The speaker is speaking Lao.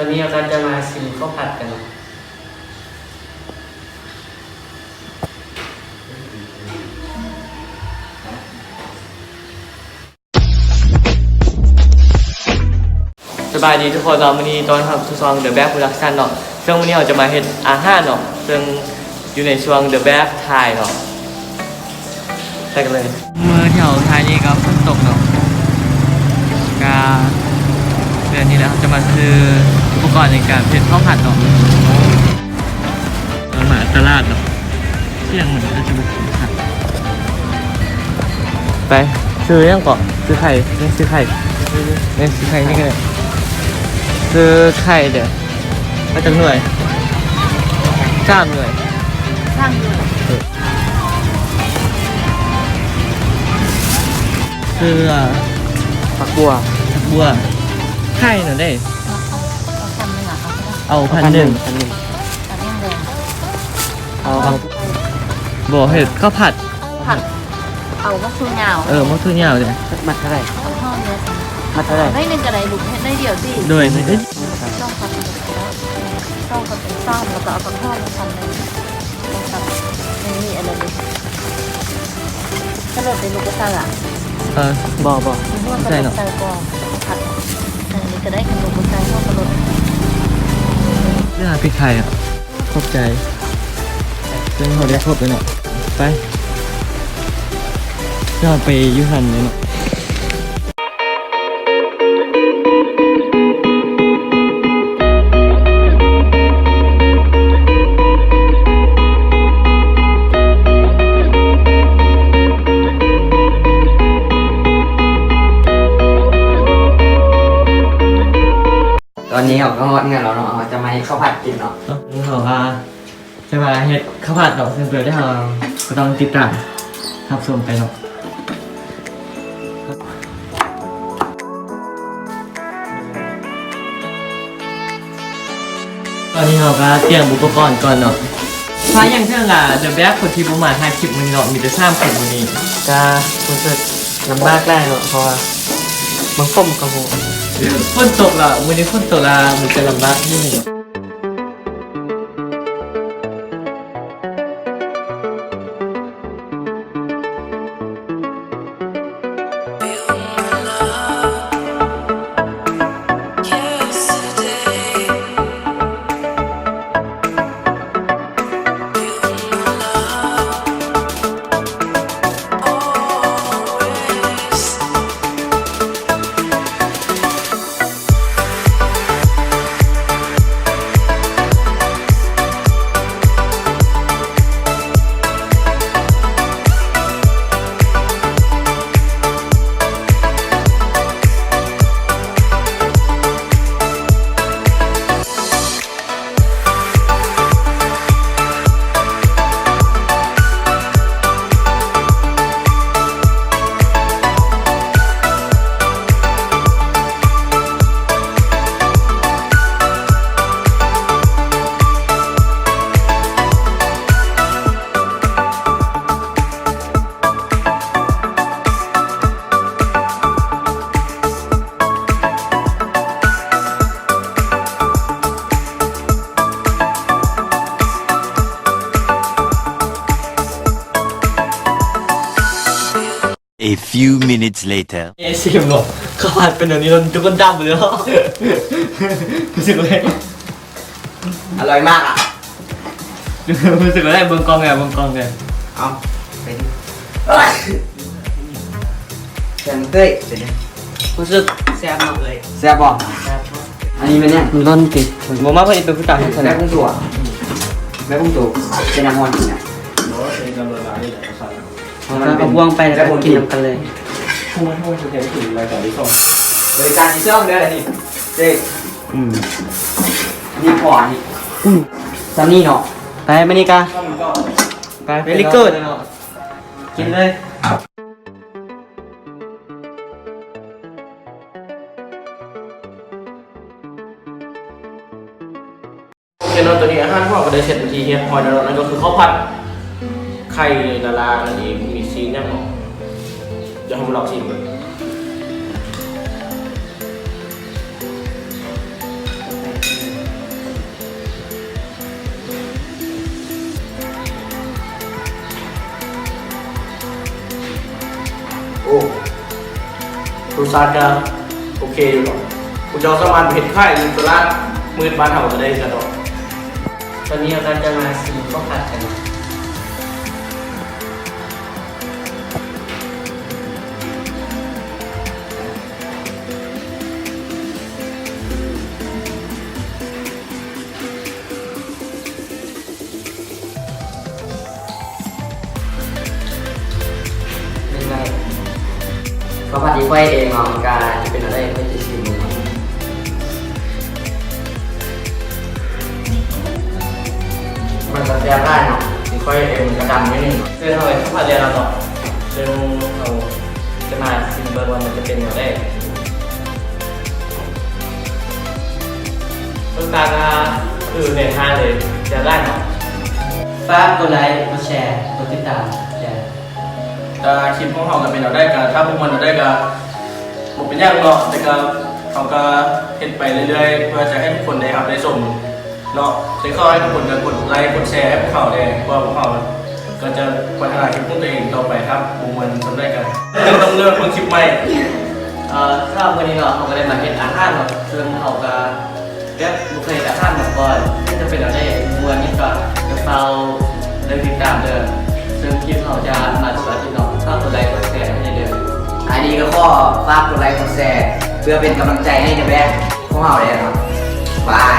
ຕອນນີ້ເຮົາກໍຈະມາຊິມເຂົ້າຜັດກັນເນາະ. ສະບາຍດີທຸກຄົນເນາະ, ມື້ນີ້ຕ້ອນຮັບສູ່ຊ່ອງ The Bag Production ເນາະ. ເຊິ່ງມື້ນີ້ເຮົາຈະມາເຮັດອາຫານເນາະ, ເຊິ່ງຢູ່ໃນຊ່ວງ The Bag ຖ່າຍເນາະ. ໄປກັນເລີຍ. ມື້ທີ່ເຮົາຖ່າຍນີ້ກໍຝົນຕົກເນາະ, ກະເດືອນນີ້ແຫຼະ ເຮົາຈະມາຊື້ອຸປະກອນໃນການເຮັດເຂົ້າຜັດເນາະ. ເຮົາມາຕະຫຼາດເນາະ, ສຽງມັນອາດຈະບໍ່ຄືກັນ. ໄປ ຊື້ຫຍັງເກາະ? ຊື້ໄຂ່. ນີ້ຊື້ໄຂ່, ນີ້ຊື້ໄຂ່ນີ້ກໍໄດ້. ຊື້ໄຂ່ເດີ້. ເອົາຈັກໜ່ວຍ? ສາມໜ່ວຍ. ສາມໜ່ວຍ. ເອີ ຊື້ ຜັກບົວ. ຜັກບົວ. ໄຂ່ນັ້ນເດ້? ເອົາພັນໜຶ່ງ. ພັນໜຶ່ງ. ເອົາ ບໍ່ ເຮັດເຂົ້າຜັດ. ເຂົ້າຜັດ. ເອົາໝາກຖົ່ວຍາວ. ເອີ ໝາກຖົ່ວຍາວເດ້. ມັດເທົ່າໃດ? ມັດເທົ່າໃດ? ໜ້ອຍໜຶ່ງກໍໄດ້ລູກ, ເຮັດໜ້ອຍດຽວຕິ. ໂດຍ. ລອງກັບ ລອງກັບຊາມ ແລ້ວກໍເອົາຜັກຫອມມາຊຳໜຶ່ງ. ມັນມີອັນນັ້ນຢູ່ ສະຫຼົດໃນລູກກະຕາລະ. ເອີ ບໍ່ ບໍ່ໃສ່ເນາະ. ໃສ່ກ່ອນ ຜັດໃສ່ນີ້ກໍໄດ້, ຄັນລູກບໍ່ໃສ່ເຮົາກໍລົດ. ເລື່ອງພລິກໄທອະ. ຂອບໃຈ. ເຊິ່ງເຮົາໄດ້ຄົບແລ້ວເນາະ. ໄປ ເຮົາໄປຢູ່ຫັ້ນເລີຍເນາະ. ຕອນນີ້ເຮົາກໍຮອດເຮືອນແລ້ວເນາະ, ເຮົາຈະມາເຮັດເຂົ້າຜັດກິນເນາະ. ເຮົາ ເຮົາວ່າ ຈະມາເຮັດເຂົ້າຜັດເນາະ, ເຊິ່ງເປັນແນວໃດເຮົາກໍຕ້ອງຕິດຕາມຮັບຊົມໄປເນາະ. ຕອນນີ້ເຮົາກໍຕຽມອຸປະກອນກ່ອນເນາະ. ພາຫຍັງເຖິງວ່າ The Bag ຄົນທີ່ບໍ່ມາຖ່າຍຄລິບມື້ນີ້ເນາະ, ມີແຕ່ສາມຄົນມື້ນີ້. ກະຮູ້ສຶກລຳບາກຫຼາຍເນາະ, ເພາະວ່າມັນຄົມກະຮູ້ ຝົນຕົກລະ, ມື້ນີ້ຝົນຕົກລະ, ມັນຈະລຳບາກຢູ່. A few minutes later. ເອ ຊີມເນາະ, ເຂົ້າຜັດເປັນແນວນີ້ແລ້ວ ທຸກຄົນດຳເລີຍເນາະ. ຮູ້ສຶກວ່າ ອະຮ່ອຍມາກອະ. ຮູ້ສຶກວ່າໄດ້ເບິ່ງກ້ອງແດ່ ເບິ່ງກ້ອງແດ່. ເອົາ ເປັນ ແຊມເອີຍ ເປັນ ຮູ້ສຶກແຊບເນາະເອີຍ. ແຊບບໍ່? ແຊບ. ອັນນີ້ແມ່ນຫຍັງ? ມັນລ້ນຕິ. ບໍ່ມາເພິ່ນເປັນຜູ້ຕາມໃຫ້ເພິ່ນ. ແບບຂອງຕົວ ແບບຂອງຕົວ ເປັນນ້ຳຮ້ອນກິນນະ. ເອົາບ່ວງໄປແລ້ວກໍກິນນຳກັນເລີຍ. ເອີຍ ຈານທີ່ສອງເດີນີ້ ເດ້. ອືມ ອັນນີ້ພໍອັນນີ້. ອືມ ສ່ຳນີ້ເນາະ. ໄປ ມານີ້ກະ ໄປ very good ກິນເລີຍ. ໂອເຄເນາະ, ຕອນນີ້ອາຫານຂອງເຮົາກໍໄດ້ເສັດເປັນທີ່ຮຽບຮ້ອຍແລ້ວເນາະ, ນັ້ນກໍຄືເຂົ້າຜັດໄຂ່ລາລານັ້ນເອງ, ມີຊີ້ນຫຍັງເນາະ. ດຽວເຮົາມາລອງຊີມເບິ່ງ. ລົດຊາດກະໂອເຄຢູ່ດອກ. ພວກເຈົ້າສາມາດໄປເຮັດຂາຍຢູ່ຕະຫຼາດມືດບ້ານເຮົາກະໄດ້ຄືກັນດອກ. ຕອນນີ້ເຮົາກະຈະມາຊິມເຂົ້າຜັດກັນ. ເປັນໄງ? ເຂົ້າຜັດທີ່ຂ້ອຍເອງເນາະ ມັນກະຈະເປັນແນວໃດ ຂ້ອຍຈະຊິມເບິ່ງເນາະ. ມັນກະແຊບຫຼາຍເນາະ ທີ່ຂ້ອຍເອງມັນກະດຳໜ້ອຍໜຶ່ງເນາະ. ເຊິ່ງເຮົາໄດ້ເຂົ້າຜັດແລ້ວເນາະ ເຊິ່ງເຮົາຈະມາຊິມເບິ່ງວ່າມັນຈະເປັນແນວໃດ. ລົດຊາດກະຄືໃນຮ້ານເລີຍ ແຊບຫຼາຍເນາະ. ຝາກກົດໄລ ກົດແຊ ກົດຕິດຕາມ ແຊ. ກະຄລິບຂອງເຮົາກະເປັນແນວໃດກະ ຖ້າບໍ່ມ່ວນແນວໃດກະບໍ່ເປັນຫຍັງເນາະ ແຕ່ກະເຮົາກະເຮັດໄປເລື້ອຍໆ ເພື່ອຈະໃຫ້ທຸກຄົນໄດ້ຮັບໄດ້ຊົມເນາະ. ແຕ່ຂໍໃຫ້ທຸກຄົນກະກົດໄລກົດແຊໃຫ້ພວກເຮົາແດ່ ເພາະວ່າພວກເຮົາກະຈະພັດທະນາຄລິບຂອງຕົວເອງຕໍ່ໄປ ຖ້າບໍ່ມ່ວນສ່ຳໃດກະຕ້ອງເລືອກເບິ່ງຄລິບໃໝ່. ເອີ ສຳລັບມື້ນີ້ເນາະ ເຮົາກະໄດ້ມາເຮັດອາຫານເນາະ ເຊິ່ງເຮົາກະ ແບບບໍ່ເຄີຍເຮັດອາຫານມາກ່ອນ ມັນຈະເປັນແນວໃດ ມ່ວນຫຍັງກະ ກະເຝົ້າໄດ້ຕິດຕາມເດີ. ເຊິ່ງຄລິບເຮົາຈະມາທຸກອາທິດເນາະ ຝາກກົດໄລກົດແຊໃຫ້ແດ່ເດີ. ອັນນີ້ກະຂໍຝາກກົດໄລກົດແຊ ເພື່ອເປັນກຳລັງໃຈໃຫ້ແບບຂອງເຮົາແດ່ເນາະ. ບາຍ.